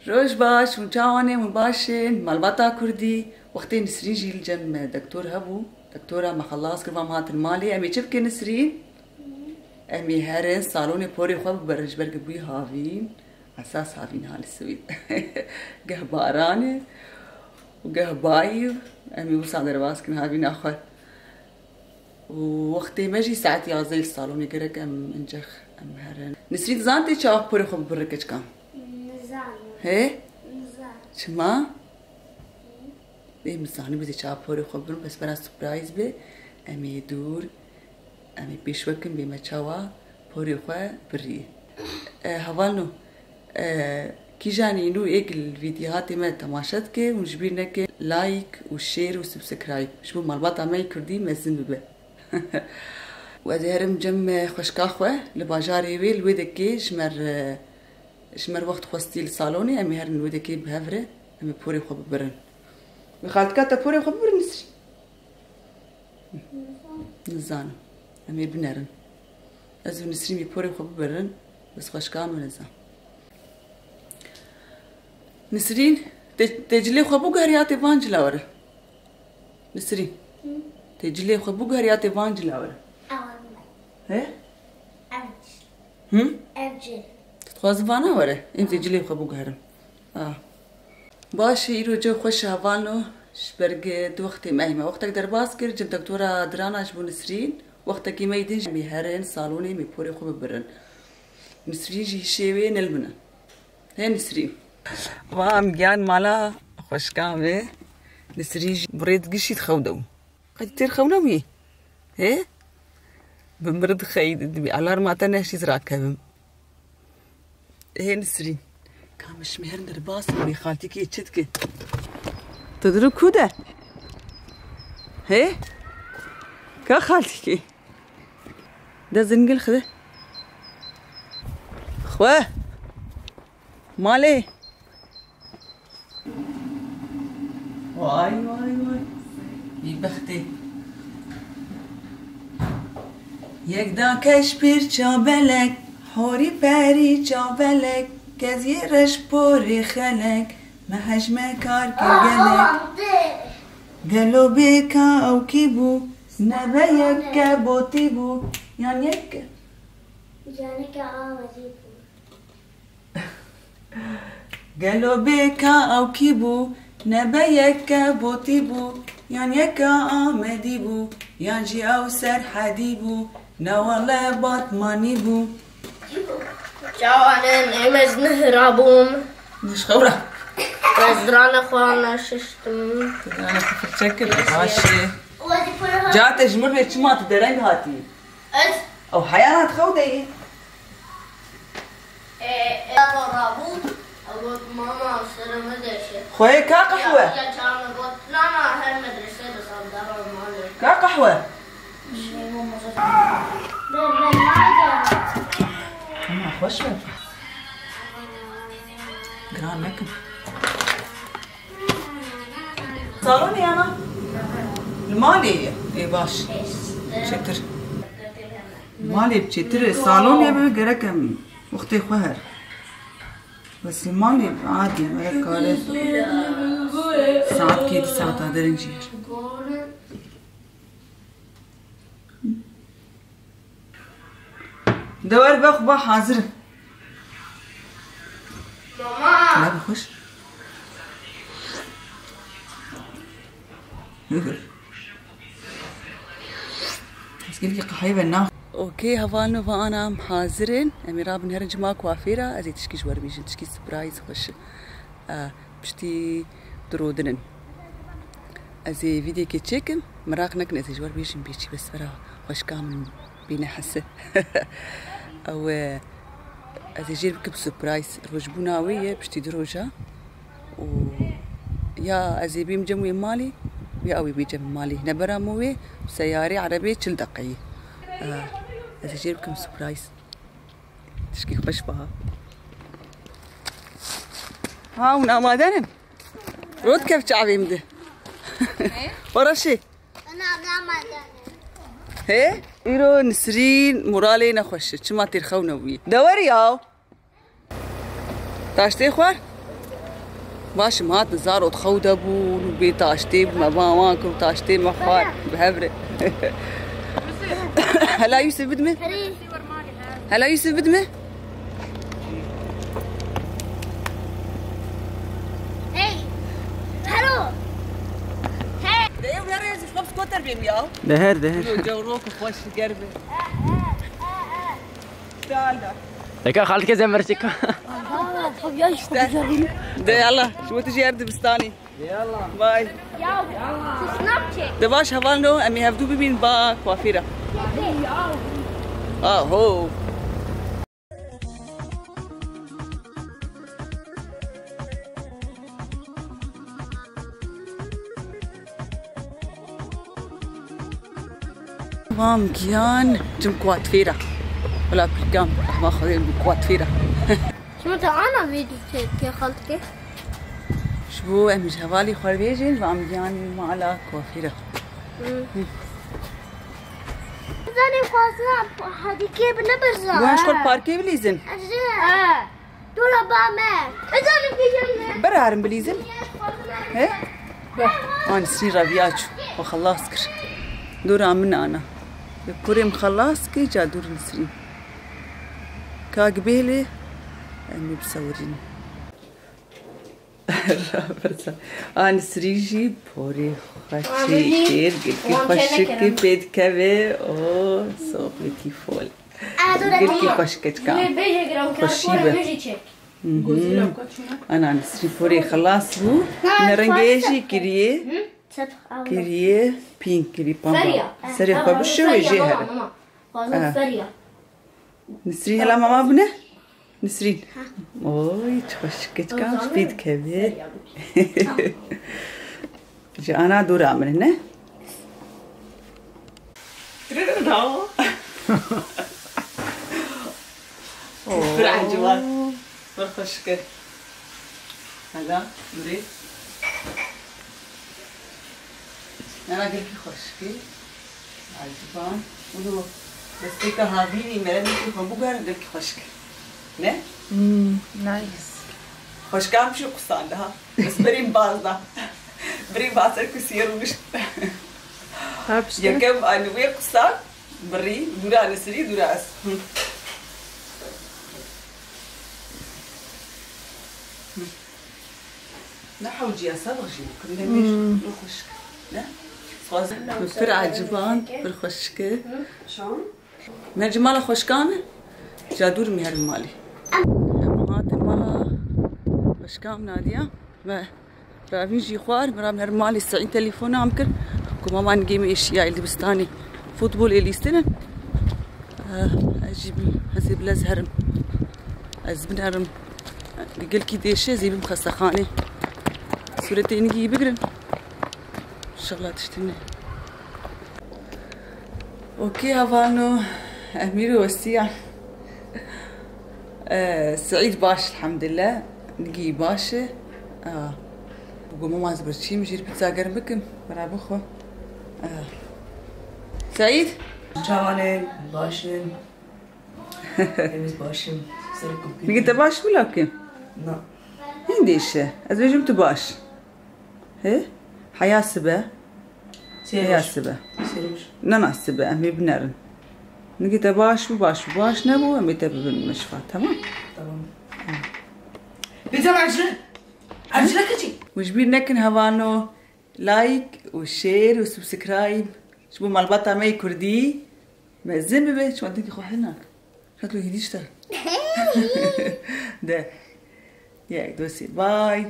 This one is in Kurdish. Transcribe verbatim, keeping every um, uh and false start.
Roj baş, hûn çawan ê, hûn baş ên? Malbata Kurdî, wextê Nisrîn jî li cem me doktor hebû. Doktora me xelas kir, va me hatin malê. Em ê çi bikin Nisrîn? Em ê herin salonê porê xwe bibirin, ji ber ku bûyî havîn. Esas havîn ha li Swêd. Geh baran e û geh bayî. Em ê wisa derbas kin havîna xwe. Û wextê me jî saet yazdeh li salonê gerek em inceh em herin. Nisrîn, dizan tê çawa porê xwe bibirre keçikan? Nizanim. Hê? Nizanim. Çima? Ê, min zanî bizê çawa porê xwe bibirre, bes bera surprise be. Em ê dûr, em ê pêşwe kin bê me çawa porê xwe birî. E, hevalno, e, kîjanî nû êk li vîdyohatê me temaşe dike, hûn ji bîr neke like û share û subscribe. Ji bo malbata me yê Kurdî mezin bibe. Û ez ê herim cem, e, xweşka xwe li bajarê wê, li wê dekê ji me re, ji me re wext xwestî li salonê, em ê herin wê dekê bi hev re, em ê porê xwe bibirin. Wê xaltika te porê xwe bibirin Nisrîn? Nizanim. Em ê binerin. Ez û Nisrîn ê porê xwe bibirin. Bes xweşka min nizan. Nisrîn, te, te cilê xwe biguheriya tê van cila were? Nisrîn. Hı? Te cilê xwe biguheriya tê van cila were? Ew em. He? Ev cil. Hı? Ev cil. Tu dixwazî vana were? Em tê cilê xwe biguherin. Ah. Baş e, îro cew xweş e hevalno, ji ber ku di wextê me hîme wextek derbas kir, cem doktora dirana ji bo Nisrîn, wextekî me yî din jî em ê herin salonê, em ê porê xwe bibirin. Nisrîn jî hişê wê ne li min e. Hê Nisrîn. Va em giyan mala xweşka me. Nisrîn jî bi rê digişî dixew de bû. Qet têr xew nebûyî? Hê? Bi mir dixeyî, dibî alarma te neşî ez rakevim. Hê Nisrîn. Ka min ji me herin derbas bû, xaltîkê çi dike? Tu diro ku de? Hê? Ka xaltîkê? De zingil xide. Xwe. Malê. Vay, vay, vay. Bî bextê. Yek da keş pîr çabelek, horî perî çabelek, keziyê reş porê xelek, me hej me kar kir gelek. Gelo bê ka ew kî bû, nebe yek ke botî bû, yan yek ke. Yanî ke Amedî bû. Gelo bê ka ew kî bû? Nebe yek ke botî bû, yan yek ke Amedî bû, yan jî ew Serhedî bû, ne wele Batmanî bû. Çawan in, êm ez nihira bûm. Nişxewra. Ez dirane xwe neşiştim. Dirane xwe firçe kir, baş e. Ca te ji mir bê çima tu dereng hatî? Ez. Ew heyana dixew de ye. E, e, baba bû, e, got, "Mama, serê min deşe." Xweyê ka qehwe? Ya, ya, çawa me got, "Na, na, her medrese de sandara malê." Ka qehwe? Ama xweş be. Giran nekin. Salonê yana? Li malê ye. Ê baş. Çêtir. Malê bi çêtir. Salonê bi gerek em wextê xwe her. Bes li malê adî me kare. Saet kê di saeta dereng jî her. Dewer be xwe ba hazir. Mama. Lebe xweş. Ez gelkî qehweyê ve na. Okey, hevalno, va anam hazir in. Em ê rabin herin cima kuafêra. Ez ê tişkî ji we re bêjim, tişkî surprise xweş. E, piştî dirodin in. Ez ê vîdekê çêkim, miraq nekin, ez ê ji we re bêjim bê çi, bes vera xweşka min bîne hese. Ew, e, ez ê jê bikim surprise. Rojbûna wê ye piştî du roja. Û ya ez ê bêm cem wê malê, ya ew ê bê cem malê. Nebera min wê seyarê erebê çil deqeyî. E, ez ê jê bikim surprise. Tişkî xweş ba. Ha, hûn amade ne? Rot kev çavê min de. He? Waraşê. Ana, amade ne? He? Îro Nisrîn moralê nexweş e. Çima têrxew nebûyî? Dewer ya. Taştê xwar? Baş em hatin zarot xew de bûn û bê taştê bi me van wan kir û taştê me xwar bi hev re. Hela Yusuf bidme. Hela Yusuf bidme. Hey. Helo. Hey. De ew nerê ez xwe skoter bêm ya. Deher, deher. Yo, cewrok xweş gerbe. Dal da. Eka xaltike zemerçika. De yala, ji we tijî her dibistanê. Bay. Ya, tu snap çek. De baş hevalno, em ê hevdû bibîn ba kuafîra. Aho. Vam giyan cim kuatfêra. Wala pirkam, ma xwedê bi kuatfêra. Şima te ana vê dû çekê xaltike? Ji bo em ji hevalî xwe vêjin, vam giyan mala kuafîra. Hmm. Zanê xwazina hadîkê bi ne berza. Wan ji xwe parkê bilîzin. Ez ê. Dora ba me. Ez ê bilîzin. Berarin bilîzin. He? An sî reviya çû. Xwe xelas kir. Dora min ana. Kurê min xelas kir, ca dûr Nisrîn. Ka gibêlê, em ê bisewirînin. Raberza. A Nisrîn jî porê xwe çêkir, girkî xweşik pê dikeve. O, soxlekî fol. Girkî xweşik keçika. Xweşî be. Mhm. Ana Nisrîn porê xelas bû. Ne rengê jî kiriyê. Kiriyê pink, kirî pembe. Serê xwe bişo wê jê here. Nisrîn hela mama bûne? Nisrîn. Oy, çi xweşik keçika, spî dikeve. Ji ana dora min ne? Pir eciban. Pir xweşik e. Hela, durê. Nana gelkî xweşik e. Eciban. Û desteka havînî, meremekî xwe biguhere gelkî xweşik e. Ne? Hmm, nice. Xweşika min jî qusand ha. Ez berî min baz da. Berî min ser kursiyê rûnişt. Ha, piştre. Yekem anî wê qusan, birî, dûra Nisrî, dûra ez. Hı. Hı. Ne hewciya sabix jî bikim, ne bêj, ne xweşik. Ne? Xwazin. Pir eciban, pir xweşik e. Şan. Me ji mala xweşika me, ca dûr me herin malê. Em hatin mala xweşika me Nadiya. Me ravîn jî xwar, me ra me herin malê Seîd telefona min kir. Ku mama nigê me êşiya li dibistanê futbolê lîstinin. Eh, ez jî bi, ez ê bi lez herim. Ez binerim. Gelkî dêşe ez ê bim xestexanê. Sûretê nigî bigirin. Înşallah tiştî ne. Okey, hevalno, Emîr û Wesiya. Eh, Seîd baş, elhamdülillah. Nigî baş e. Ah, bi goma maz birçîm, jîr pizza germ bikim, bera bixwe. Ah. Seîd? Çawan e, baş in. Em ê baş in. Ser kum. Nigî te baş bû, lakin? Na. Hindî işe. Ez bêjim tu baş. He? Heya sibe. Sê Heya roj. Sibe. Sê roj. Na, na, sibe. Em ê binerin. Nigî te baş bû, baş bû. Baş nebû, em ê te bibin mişfa. Tamam? Tamam. Bêcan acile. Acile keçî. Û ji bîr nekin hevano. Like û share û subscribe. Ji bo malbata me yê kurdî. Mezin bibe, çima dengê xwe hil nake. Şatlo hîdî ji te. De. Yek, du, sê. Bye.